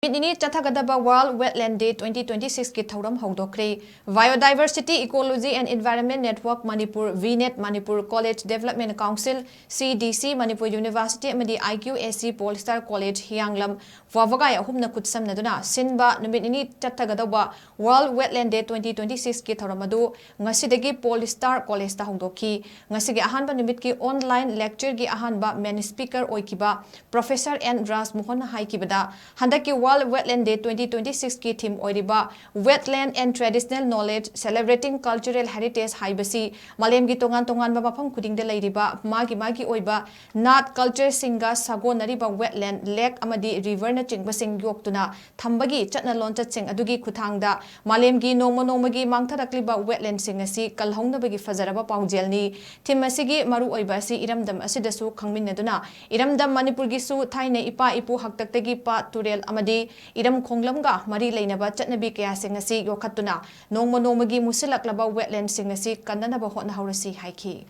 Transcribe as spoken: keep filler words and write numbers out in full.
ꯅꯨꯃꯤꯠ ꯅꯤꯅꯤ ꯆꯠꯊꯒꯗꯕ World Wetland Day twenty twenty-six ꯀꯤ ꯊꯧꯔꯝ ꯍꯧꯗꯣꯛꯈ꯭ꯔꯦ꯫ Biodiversity, Ecology and Environment Network Manipur, V net, Manipur College Development Council, C D C, Manipur University ꯑꯃꯗꯤ I Q A C Polestar College ꯍꯤꯌꯥꯡꯂꯝ, ꯋꯥꯕꯒꯥꯏ ꯑꯍꯨꯝꯅ ꯈꯨꯠꯁꯝꯅꯗꯨꯅ ꯁꯤꯟꯕ ꯅꯨꯃꯤꯠ ꯅꯤꯅꯤ ꯆꯠꯊꯒꯗꯧꯕ World Wetland Day twenty twenty-six ꯀꯤ ꯊꯧꯔꯝ ꯑꯗꯨ ꯉꯁꯤꯗꯒꯤ Polestar College ꯇ ꯍꯧꯗꯣꯛꯈꯤ꯫ ꯉꯁꯤꯒꯤ ꯑꯍꯥꯟꯕ ꯅꯨꯃꯤꯠꯀꯤ online lecture ꯒꯤ ꯑꯍꯥꯟꯕ main speaker ꯑꯣꯏꯈꯤꯕ Professor N ꯔꯥꯖꯃꯣꯍꯟꯅ ꯍꯥꯏꯈꯤꯕꯗ, ꯍꯟꯗꯛꯀꯤ World Wetland Day twenty twenty-six ꯀꯤ theme ꯑꯣꯏꯔꯤꯕ Wetland and Traditional Knowledge, Celebrating Cultural Heritage ꯍꯥꯏꯕꯁꯤ ꯃꯥꯂꯦꯝꯒꯤ ꯇꯣꯉꯥꯟ ꯇꯣꯉꯥꯟꯕ ꯃꯐꯝ ꯈꯨꯗꯤꯡꯗ ꯂꯩꯔꯤꯕ ꯃꯥꯒꯤ ꯃꯥꯒꯤ ꯑꯣꯏꯕ ꯅꯥꯠ culture ꯁꯤꯡꯒ ꯁꯥꯒꯣꯟꯅꯔꯤꯕ wetland, lake ꯑꯃꯗꯤ river ꯅꯆꯤꯡꯕꯁꯤꯡ ꯌꯣꯛꯇꯨꯅ ꯊꯝꯕꯒꯤ ꯆꯠꯅ ꯂꯣꯟꯆꯠꯁꯤꯡ ꯑꯗꯨꯒꯤ ꯈꯨꯠꯊꯥꯡꯗ ꯃꯥꯂꯦꯝꯒꯤ ꯅꯣꯡꯃ ꯅꯣꯡꯃꯒꯤ ꯃꯥꯡꯊꯔꯛꯂꯤꯕ wetland ꯁꯤꯡ ꯑꯁꯤ ꯀꯜꯍꯧꯅꯕꯒꯤ ꯐꯖꯔꯕ ꯄꯥꯎꯖꯦꯜꯅꯤ꯫ Theme ꯑꯁꯤꯒꯤ ꯃꯔꯨꯑꯣꯏꯕ ꯑꯁꯤ ꯏꯔꯝꯗꯝ ꯑꯁꯤꯗꯁꯨ ꯈꯪꯃꯤꯟꯅꯗꯨꯅ, ꯏꯔꯝꯗꯝ ꯃꯅꯤꯄꯨꯔꯒꯤꯁꯨ ꯊꯥꯏꯅ ꯏꯄꯥ ꯏꯄꯨ ꯍꯥꯛꯇꯛꯇꯒꯤ ꯄꯥꯠ, ꯇꯨꯔꯦꯜ ꯑꯃꯗꯤ ꯏꯔꯝ ꯈꯣꯡꯂꯝꯒ ꯃꯔꯤ ꯂꯩꯅꯕ ꯆꯠꯅꯕꯤ ꯀꯌꯥꯁꯤꯡ ꯑꯁꯤ ꯌꯣꯛꯈꯠꯇꯨꯅ, ꯅꯣꯡꯃ ꯅꯣꯡꯃꯒꯤ ꯃꯨꯁꯤꯜꯂꯛꯂꯕ wetland ꯁꯤꯡ ꯑꯁꯤ ꯀꯟꯅꯅꯕ ꯍꯣꯠꯅꯍꯧꯔꯁꯤ ꯍꯥꯏꯈꯤ꯫